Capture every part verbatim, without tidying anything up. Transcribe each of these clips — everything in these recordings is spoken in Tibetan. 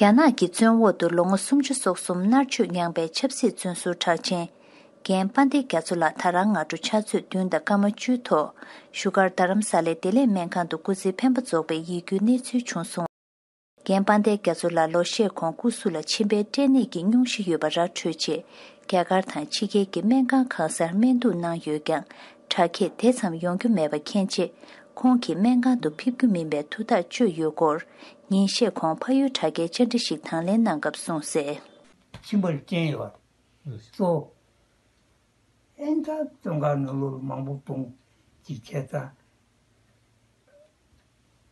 རྒྱ་ནག་གི་བཙོན་འོག་ཏུ་ལོ་ངོ་སུམ་ཅུ་སོ་གསུམ་མནར་གཅོད་མྱངས་པའི་ཆབ་སྲིད་བཙོན་ཟུར་གྲགས་ཅན། རྒན་དཔལ་ལྡན་རྒྱ་མཚོ་ལགས་ད་རང་སྔ་དྲོ་ཕྱག་ཚོད་བདུན་དང་སྐར་མ་བཅུའི་ཐོག་བཞུགས་སྒར་རྡ་རམ་ས་ལའི་བདེ་ལེགས་སྨན་ཁང་དུ་སྐུ་ཚེའི་འཕེན་པ་རྫོགས་པའི་ཡིད་སྐྱོའི་གནས་ཚུལ་བྱུང་སོང་། རྒན་དཔལ་ལྡན་རྒྱ་མཚོ་ལགས་ལོ་ཤས་གོང་སྐུ་གཟུགས་ལ་མཆིན་པའི་སྐྲན་ནད་ཀྱི་སྙུང་གཞི་ཡོད་པ་ར་འཕྲོད་རྗེས། རྒྱ་གར་དང་ཕྱི་རྒྱལ་གྱི་སྨན་ཁང་གང་སར་སྨན་གཏུག་གནང་ཡོད་ཀྱང་། དྲག་སྐྱེད་དེ་ཙམ་ཡོང་རྒྱུ་མེད་པ་མཁྱེན་རྗེས། ཁོང་གིས་སྨན་ཁང་དུ་ཕེབས་རྒྱུ་མིན་པའི་ཐུགས་ཐག་གཅོད་ཡོད་སྐོར། ཉིན་ཤས་གོང་ཕ་ཡུལ་དྲ་རྒྱའི་བཅར་འདྲི་ཞིག་དང་ལེན་གནང་སྐབས་གསུངས་གསལ། མཆིན་པར་རྐྱེན་ཡོད་པ་གཙོ། ཨེ་ད་བཙོན་ཁང་ནང་ལོགས་ལ་མང་པོ་གཏོང་ཅིག་བྱས་ཙང་།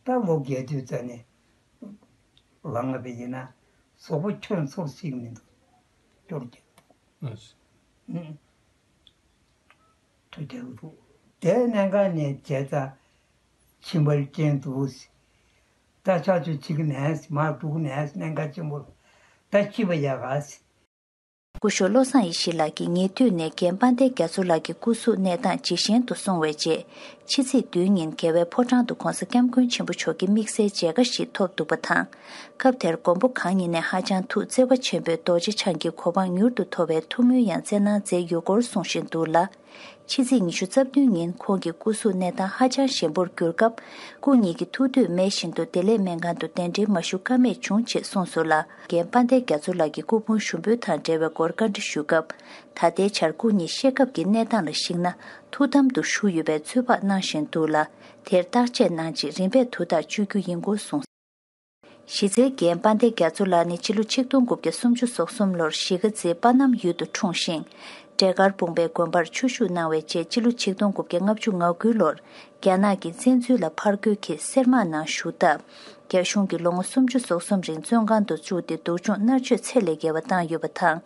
ད་ལོ་བརྒྱད་ཅུ་ཙམ་ནས་ལངས་པ་ཡིན་ན་གཟུགས་པོ་ཁྱོན་ཚོར་ཞིག་མི་འདུག་སྐྱོར་གྱི། ཨ་ཐུགས་རྒྱལ་འདུག་དེ་གནད་འགག་ནས་བྱས་ཙང་མཆིན་པར་རྐྱེན་འདུག་ད་ཆ་ཆུ་ཆིག་ནས་མ་འདུག་ནས་གནད་འགག་ཆེན་པོ་ད་ཤི་བ་ཡག་ག་སྐུ་ཞབས་བློ་བཟང་ཡེ་ཤེས་ལགས་ཀྱིས་ཉེ་དུས་ནས་རྒན་དཔལ་ལྡན་རྒྱ་མཚོ་ལགས་ཀྱི་སྐུ་གཟུགས་གནས་སྟངས་ཇེ་ཞན་དུ་སོང་བའི་རྗེས། ཕྱི་ཚེས་བདུན་ཉིན་རྒྱལ་བའི་ཕོ་བྲང་དུ་༧གོང་ས་༧སྐྱབས་མགོན་ཆེན་པོ་མཆོག་གི་དམིགས་བསལ་མཇལ་ཁ་ཞིག་ཐོབ་འདུག་པ་དང་། སྐབས་དེར་མགོན་པོ་གང་ཉིད་ནས་ཧ་ཅང་ཐུགས་བརྩེ་བ་ཆེན་པོས་རྡོ་རྗེ་འཆང་གི་གོ་འཕང་མྱུར་དུ་ཐོབ་པའི་ཐུགས་སྨོན་ཡང་སྩལ་གནང་མཛད་ཡོད་སྐོར་གསུང་བཞིན་འདུག་ལ། ཕྱི་ཚེས་ཉི་ཤུ་རྩ་བདུན་ཉིན་ཁོང་གི་སྐུ་གཟུགས་གནས་སྟངས་ཧ་ཅང་ཞན་པོར་གྱུར་སྐབས། སྐུ་ཉིད་ཀྱི་ཐུགས་འདོད་མེད་བཞིན་དུ་བདེ་ལེགས་སྨན་ཁང་དུ་གདན་འདྲེན་མ་ཞུ་ཀ་མེད་བྱུང་ཅེས་གསུངས་སོང་ལ། རྒན་དཔལ་ལྡན་རྒྱ་མཚོ་ལགས་ཀྱི་སྐུ་ཕུང་ཞུགས་འབུལ་དང་འབྲེལ་བའི་སྐོར་བཀའ་འདྲི་ཞུས་སྐབས། ད་ལྟའི་ཆར་སྐུ་ཉིད་ཤི་སྐབས་ཀྱི་གནས་སྟངས་ལ་གཞིགས་ན་ཐུགས་དམ་དུ་བཞུགས་ཡོད་པའི་ཚོད་དཔག་གནང་བཞིན་འདུག་ལ། དེར་བརྟག་དཔྱད་གནང་རྗེས་རིམ་པས་དུས་ཐག་གཅོད་རྒྱུ་ཡིན་སྐོར་གསུངས། གཞི་རྩའི་རྒན་དཔལ་ལྡན་རྒྱ་མཚོ་ལགས་ནི་ཕྱི་ལོ་ཆིག་སྟོང་དགུ་བརྒྱ་སུམ་ཅུ་སོ་གསུམ་ལོར་གཞིས་ཀ་རྩེའི་པ་ནམ་ཡུལ་དུ་འཁྲུངས་ཤིང་། འབྲས་དཀར་སྤུངས་པའི་དགོན་པར་ཆོས་ཞུགས་གནང་བའི་རྗེས་ཕྱི་ལོ་ཆིག་སྟོང་དགུ་བརྒྱ་ལྔ་བཅུ་ང་དགུ་ལོར་རྒྱ་ནག་གི་བཙན་འཛུལ་ལ་ཕར་རྒོལ་གྱིས་སེར་དམག་ནང་ཞུགས་སྟབས། རྒྱ་གཞུང་གིས་ལོ་ངོ་སུམ་ཅུ་སོ་གསུམ་རིང་བཙོན་ཁང་དུ་བཅུག་སྟེ་སྡུག་སྦྱོང་མནར་གཅོད་ཚད་ལས་བརྒལ་བ་བཏང་ཡོད་པ་དང་།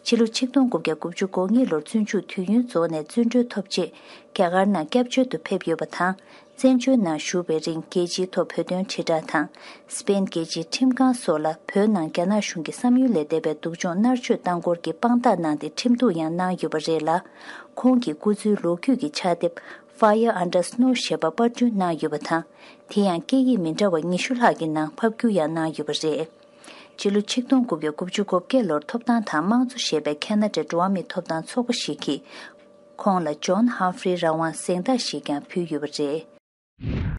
ཕྱི་ལོ་ཆིག་སྟོང་དགུ་བརྒྱ་དགུ་བཅུ་གོ་གཉིས་ལོར་བཙོན་འཇུག་དུས་ཡུན་རྫོགས་ནས་བཙོན་གྲོལ་ཐོབ་རྗེས་རྒྱ་གར་ནང་སྐྱབས་བཅོལ་དུ་ཕེབས་ཡོད་པ་དང་། བཙན་བྱོལ་ནང་བཞུགས་པའི་རིང་རྒྱལ་སྤྱིའི་ཐོག་བོད་དོན་དྲིལ་བསྒྲགས་དང་། སི་པེན་རྒྱལ་སྤྱིའི་ཁྲིམས་ཁང་སོགས་ལ་བོད་ནང་རྒྱ་ནག་གཞུང་གི་བསམ་ཡུལ་ལས་འདས་པའི་སྡུག་སྦྱོང་མནར་གཅོད་བཏང་སྐོར་གྱི་དཔང་རྟགས་གནང་སྟེ་ཁྲིམས་གཏུག་ཡང་གནང་ཡོད་པ་རེད་ལ། ཁོང་གི་སྐུ་ཚེའི་ལོ་རྒྱུས་ཀྱི་ཕྱག་དེབ་Fire Under Snow ཞེས་པ་པར་སྐྲུན་གནང་ཡོད་པ་དང་། དེ་ཡང་སྐད་ཡིག་མི་འདྲ་བ་ཉི་ཤུ་ལྷག་གི་ནང་ཕབ་བསྒྱུར་ཡང་གནང་ཡོད་པ་རེད། ཕྱི་ལོ་ཆིག་སྟོང་དགུ་བརྒྱ་དགུ་བཅུ་གོ་བརྒྱད་ལོར་ཐོབ་ཐང་དང་དམངས་གཙོ་ཞེས་པའི་ཁེ་ན་ཌའི་འགྲོ་བ་མིའི་ཐོབ་ཐང་ཚོགས་པ་ཞིག་གིས། ཁོང་ལ་ཇོན་ཧམ་ཧྥི་རི་རང་དབང་གཟེངས་རྟགས་ཤིག་ཀྱང་ཕུལ་ཡོད་པ་རེད།